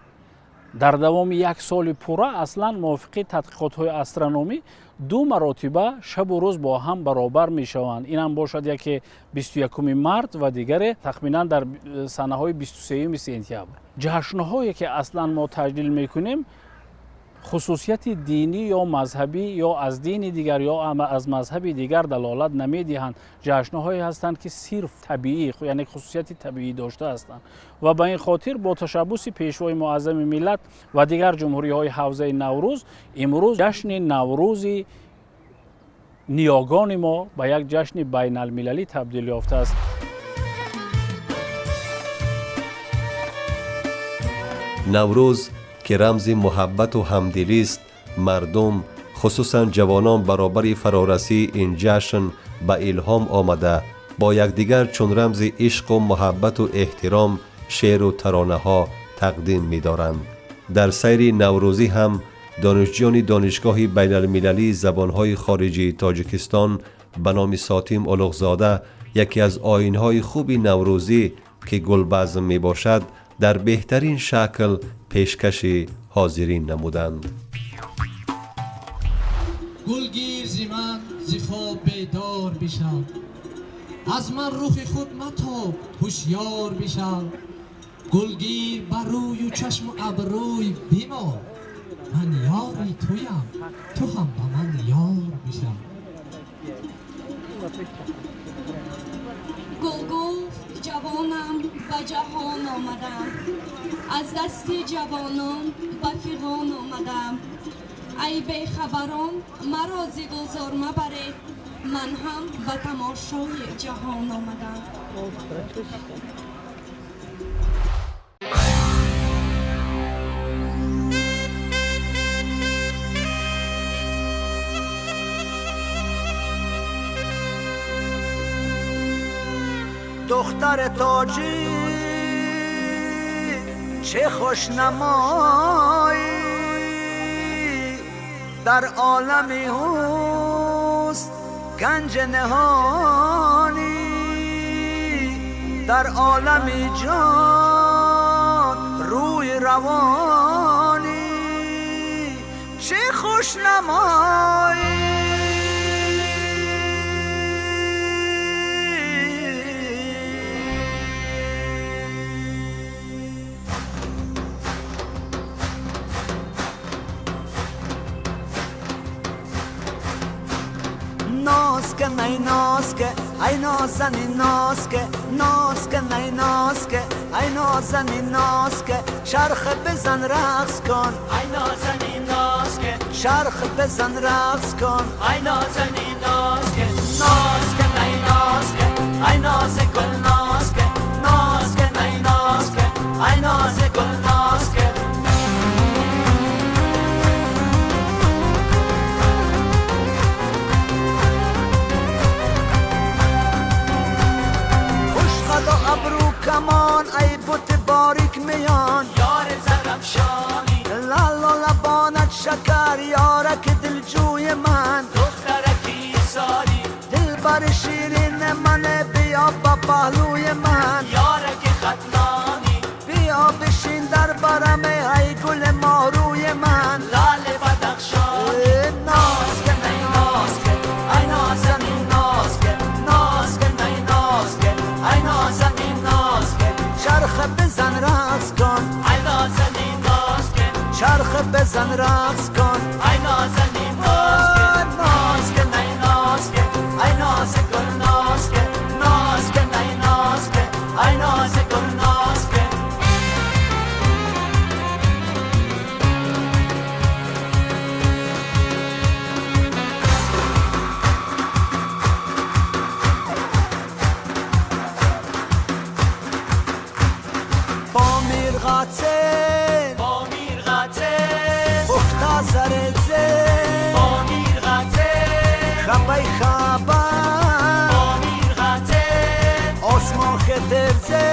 дар давоми як соли пурра аслан мувофиқи тадқиқотҳои астрономӣ ду маротиба шабу рӯз бо ҳам баробар мешаванд. Инам бошад яке 21 март ва дигаре тахминан дар санаҳои 23 сентябр. Ҷашнҳое ки аслан мо таҷлил мекунем хусусияти динӣ ё мазҳабӣ ё аз дини дигар ё аз мазҳаби дигар далолат намедиҳанд. Ҷашнҳое ҳастанд, ки сирф табиӣ, яъне хусусияти табиӣ дошта ҳастанд. Ва ба ин хотир бо ташаббуси Пешвои муаззами миллат ва дигар ҷумҳуриҳои ҳавзаи Наврӯз имрӯз ҷашни Наврӯзи ниёгони мо ба як ҷашни байналмилалӣ табдил ёфтааст. Наврӯз, ки рамзи муҳаббату ҳамдилист, мардум, хусусан ҷавонон, баробари фарорасии ин ҷашн ба илҳом омада, бо якдигар чун рамзи ишқу муҳаббату эҳтиром шеъру таронаҳо тақдим медоранд. Дар сайри наврӯзӣ ҳам донишҷӯёни Донишгоҳи байналмилалии забонҳои хориҷии Тоҷикистон ба номи Сотим Улуғзода яке аз оинҳои хуби наврӯзӣ, ки гулбазм мебошад, дар беҳтарин шакл пешкаши ҳозирин намуданд. Гулгир зи ман зи хоб бедор бишав, аз ман рухи худ матоб, ҳушёр бишав. Гулгир бар рӯю чашму абрӯй бимон, ман ёри туям, ту ҳам ба ман ёр бишав. Гул гуфт ҷавонам ба ҷаҳон омадам, аз дасти ҷавонон ба фиғон омадам. Ай бехабарон, маро зи гулзор мабаред, ман ҳам ба тамошои ҷаҳон омадам. دختر تاجی چه خوش نمایی، در عالمی هست گنج نهانی، در عالمی جان روی روانی، چه خوش نمایی. ناز کن ای ناز که ای نازنین ناز که، ناز کن ای ناز که ای نازنین ناز که، چرخ بزن رقص کن ای نازنین ناز که، چرخ بزن رقص کن ای نازنین ناز که، ناز کن ای ناز که ای ناز گل ناز که، ناز کن ای ناز که ای ناز گل ناز که. ابرو کمان ای بت باریک میان، یار زرفشانی لالا لبانت شکر، یارک دلجوی من، دخترکی ساری دلبر شیرین من، بیا با پهلوی من، یارک ختلانی بیا بشین در برم ای گل ماروی من، لال بدخشانی. ناز کن ای ناز کن ای نازنین ناز کن، ناز کن ای ناز کن ای نازنین ناز کن، چرخ بزن رقص کن ای نازنین ناز کن، چرخ بزن رقص کن ای نازنین ناز کن، ناز کن ای ناز کن ای ناز گل ناز کن، ناز کن ای ناز کن ای ناز گل ناز کن. با میرغتل پختا زرزه، با میرغتل خبای خبر، با میرغتل آسمان خطرزه،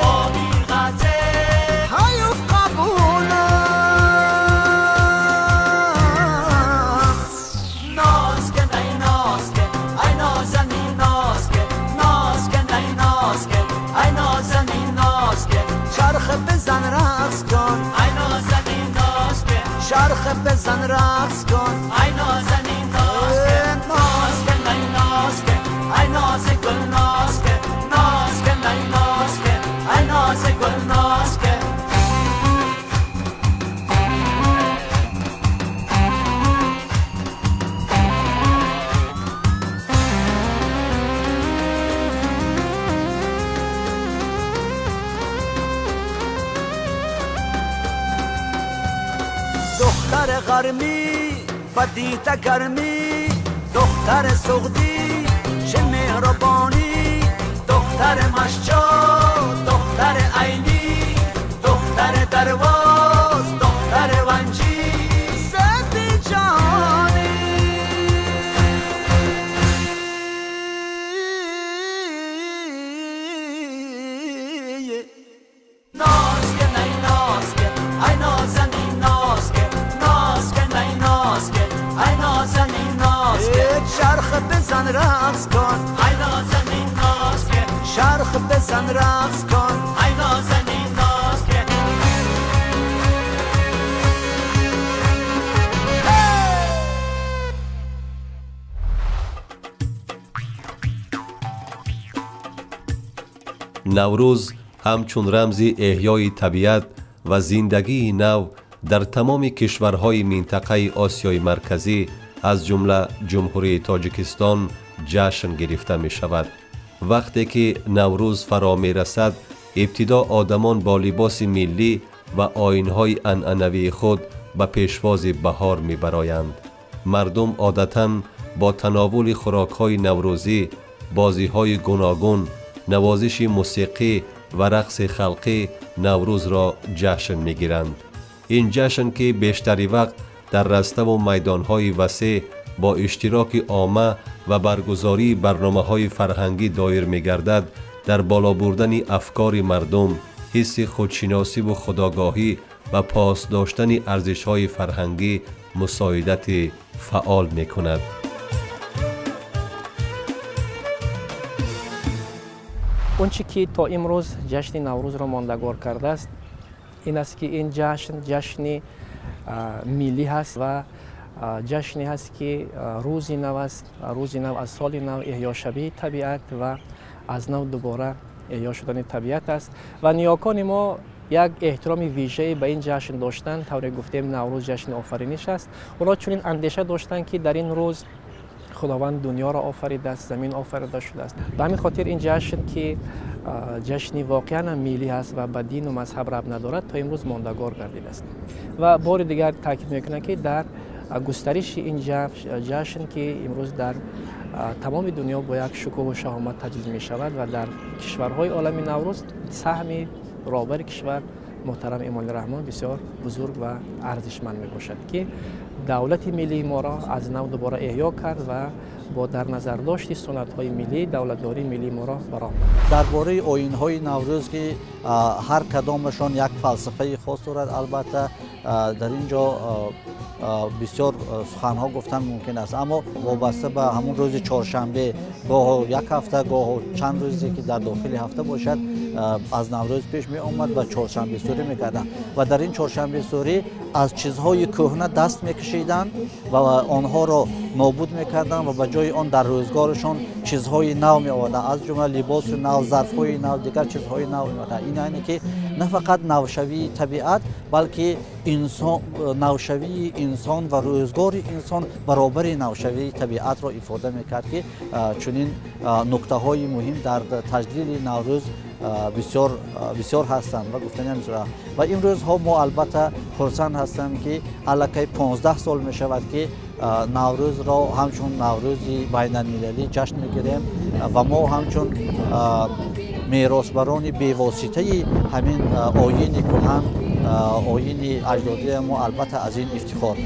با میرغتل هیوف قبولم. ناز کن ای ناز کن ای نازنین ناز کن، ناز کن ای ناز کن ای نازنین ناز کن، چرخ بزن رقص کن ای نازنین ناز کن، چرخ بزن رقص کن ای نازنین ناز کن، ناز کن ای ناز کن ای ناز گل ناز کن، ناز کن ای ناز کن ای ناز گل ناز کن. دختر غرمی بدیت گرمی، دختر سغدی چه مهربانی، دختر مشجا دختر عینی، دختر درواز دختر ونجی زندی جانی. ناز کن ای ناز کن ای نازنین ناز کن، ناز کن ای ناز کن ای نازنین ناز کن. چرخ بزن رقص کن ای نازنین ناز کن، چرخ بزن رقص کن ای نازنین ناز کن. Наврӯз ҳамчун рамзи эҳёи табиат ва зиндагии нав дар тамоми кишварҳои минтақаи Осиёи Марказӣ аз ҷумла Ҷумҳурии Тоҷикистон ҷашн гирифта мешавад. Вақте ки Наврӯз фаро мерасад, ибтидо одамон бо либоси миллӣ ва оинҳои анъанавии худ ба пешвози баҳор мебароянд. Мардум одатан бо тановули хӯрокҳои наврӯзӣ, бозиҳои гуногун, навозиши мусиқӣ ва рақси халқӣ Наврӯзро ҷашн мегиранд. Ин ҷашн ки бештари вақт дар раставу майдонҳои васеъ бо иштироки омма ва баргузории барномаҳои фарҳангӣ доир мегардад, дар боло бурдани афкори мардум, ҳисси худшиносиву худогоҳӣ ва пос доштани арзишҳои фарҳангӣ мусоидати фаъол мекунад. Он чӣ ки то имрӯз ҷашни Наврӯзро мондагор кардааст, ин аст ки ин ҷашн ҷашни миллӣ ҳаст ва ҷашне ҳаст ки рӯзи нав аст, рӯзи нав аз соли нав, эҳёшавии табиат ва аз нав дубора эҳё шудани табиат аст. Ва ниёкони мо як эҳтироми вижае ба ин ҷашн доштанд. Тавре гуфтем, Наврӯз ҷашни офариниш аст. Онҳо чунин андеша доштанд ки дар ин рӯз Худованд дунёро офаридааст, замин офарида шудааст. Ба ҳамин хотир ин ҷашн ки ҷашни воқеан ҳам миллӣ ҳаст ва ба дину мазҳаб рабт надорад, то имрӯз мондагор гардидааст. Ва бори дигар таъкид мекунам ки дар густариши ин ҷашн ки имрӯз дар тамоми дунё бо як шукӯҳу шаҳомат таҷлил мешавад ва дар кишварҳои олами Наврӯз саҳми роҳбари кишвар муҳтарам Эмомалӣ Раҳмон бисёр бузург ва арзишманд мебошад ки давлати миллии моро аз нав дубора эҳё кард ва бо дар назардошти суннатҳои миллӣ давлатдории миллии моро ба роҳ монд. Дар бораи оинҳои Наврӯз ки ҳар кадомашон як фалсафаи хос дорад, албатта дар ин ҷо бисёр суханҳо гуфтан мумкин аст, аммо вобаста ба ҳамун рӯзи чоршанбе, гоҳо як ҳафта, гоҳо чанд рӯзе ки дар дохили ҳафта бошад, аз Наврӯз пеш меомад ва чоршанбесӯрӣ мекарданд ва дар ин чоршанбесӯрӣ аз чизҳои кӯҳна даст мекашиданд ва онҳоро нобуд мекарданд ва ба ҷои он дар рӯзгорашон чизҳои нав меоварданд, аз ҷумла либоси нав, зарфҳои нав, дигар чизҳои нав меоварданд. Ин яъне ки на фақат навшавии табиат, балки навшавии инсон ва рӯзгори инсон баробари навшавии табиатро ифода мекард ки чунин нуктаҳои муҳим дар таҷлили Наврӯз бисёр бисёр ҳастанд ва гуфтани ҳам. Ва имрӯзҳо мо албатта хурсанд ҳастам ки аллакай 15 сол мешавад ки Наврӯзро ҳамчун Наврӯзи байналмилалӣ ҷашн мегирем ва мо ҳамчун меросбарони бевоситаи ҳамин оини кӯҳан, оини аҷдодии мо албатта аз ин ифтихор.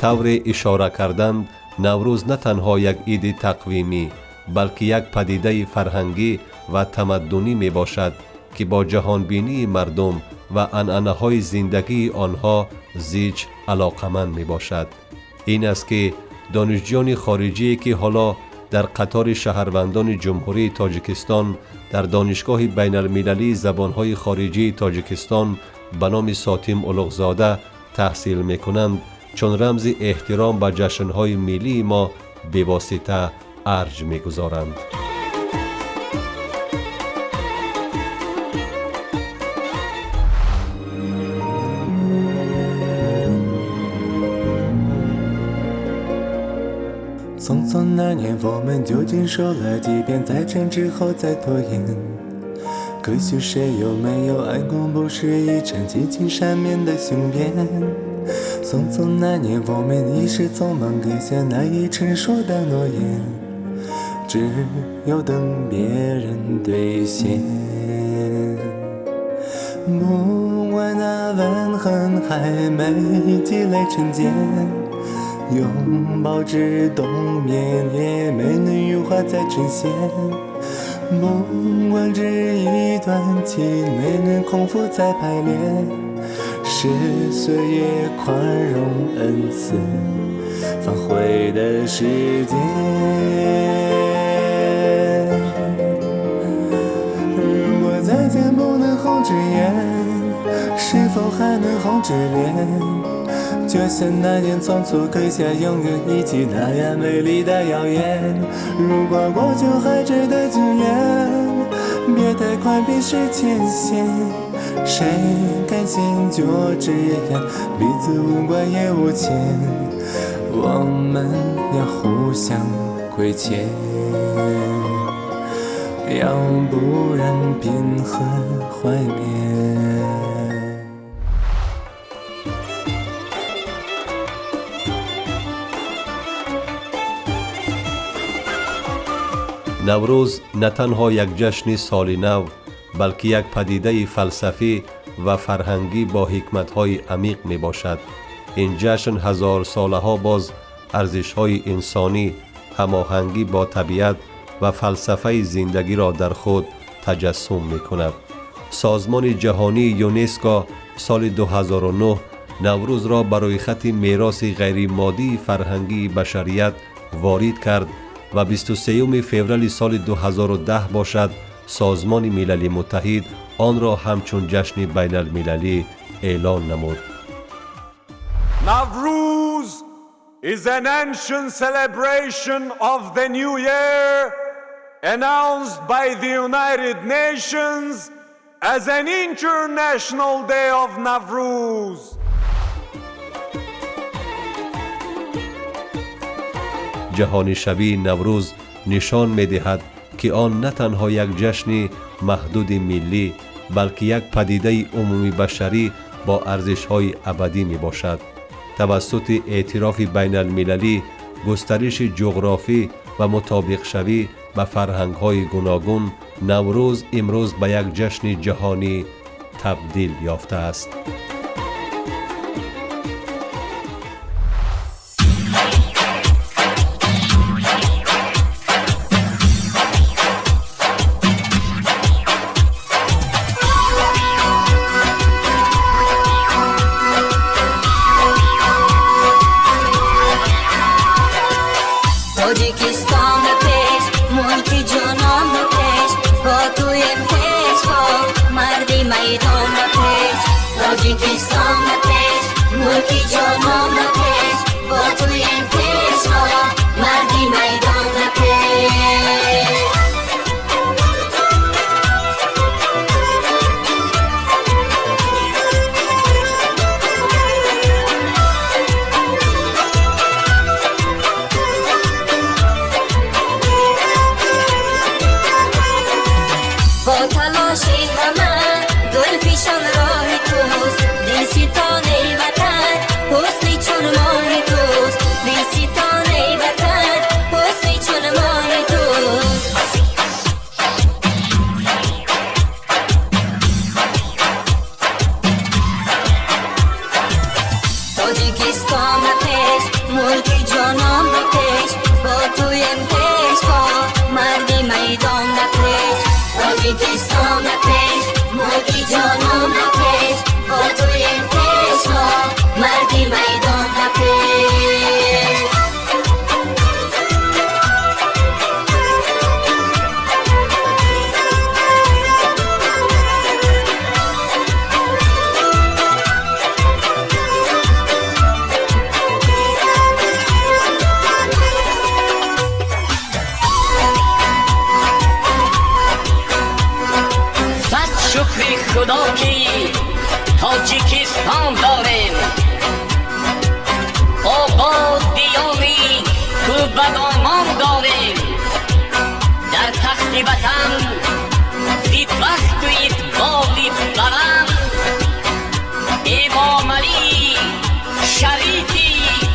Тавре ишора карданд, Наврӯз на танҳо як иди тақвимӣ, балки як падидаи фарҳангӣ ва тамаддунӣ мебошад ки бо ҷаҳонбинии мардум ва анъанаҳои зиндагии онҳо зич алоқаманд мебошад. Ин аст ки донишҷӯёни хориҷие ки ҳоло дар қатори шаҳрвандони Ҷумҳурии Тоҷикистон дар Донишгоҳи байналмилалии забонҳои хориҷии Тоҷикистон ба номи Сотим Улуғзода таҳсил мекунанд, чун рамзи эҳтиром ба ҷашнҳои миллии мо бевосита арҷ мегузоранд. 匆匆那年，我们究竟说了几遍再见之后再拖延？可惜谁有没有爱过，不是一场激情缠绵的雄辩。匆匆那年，我们一时匆忙，给下难以承受的诺言，只有等别人兑现。不管那吻痕还没积累成茧，拥抱至冬眠也没能羽化再成仙。不管这一段情没能空腹再排练，是岁月宽容恩赐反悔的时间。如果再见不能红着眼，是否还能红着脸？就像那年匆促刻下永远一起那样美丽的谣言。如果过去还值得眷恋，别太快冰释前嫌。谁甘心就这样彼此无关也无牵？我们要互相亏欠，要不然凭何怀缅？ Наврӯз на танҳо як ҷашни соли нав, балки як падидаи фалсафӣ ва фарҳангӣ бо ҳикматҳои амиқ мебошад. Ин ҷашн ҳазорсолаҳо боз арзишҳои инсонӣ, ҳамоҳангӣ бо табиат ва фалсафаи зиндагиро дар худ таҷассум мекунад. Созмони ҷаҳонии ЮНЕСКО соли 2009 Наврӯзро ба рӯйхати мероси ғайримоддии фарҳангии башарият ворид кард ва 23 феврали соли 2010 бошад Созмони Милали Муттаҳид онро ҳамчун ҷашни байналмилалӣ эълон намуд. Navruz is an ancient celebration of the new year announced by the United Nations as an International Day of Navruz. Ҷаҳонишавии Наврӯз нишон медиҳад, ки он на танҳо як ҷашни маҳдуди миллӣ, балки як падидаи умумибашарӣ бо арзишҳои абадӣ мебошад. Тавассути эътирофи байналмилалӣ, густариши ҷуғрофӣ ва мутобиқшавӣ ба фарҳангҳои гуногун, Наврӯз имрӯз ба як ҷашни ҷаҳонӣ табдил ёфтааст. Тоҷикистон пеш, мулки ҷонон пеш, бо туем пешво, марди майдон пеш. Тоҷикистон пеш, мулки ҷонон пеш, бо туем пешво, марди майдон пеш. Бо талоши ҳама гулфишон роҳи туст, дилситонаи ватан ҳусни чун моҳи туст, дилситонаи ватан ҳусни чун моҳи туст. Тоҷикистон пеш, мулки ҷонон пеш, бо туем пешво, марди майдон пеш. Тоҷикистон пеш, мулки ҷонон пеш, бо туем пешво, марди майдон пеш. Шукри Худо ки Тоҷикистон дорем, обод диёри кӯбадомон дорем. Дар тахти ватан зи бахту иқболи баланд, Эмомалӣ Шарики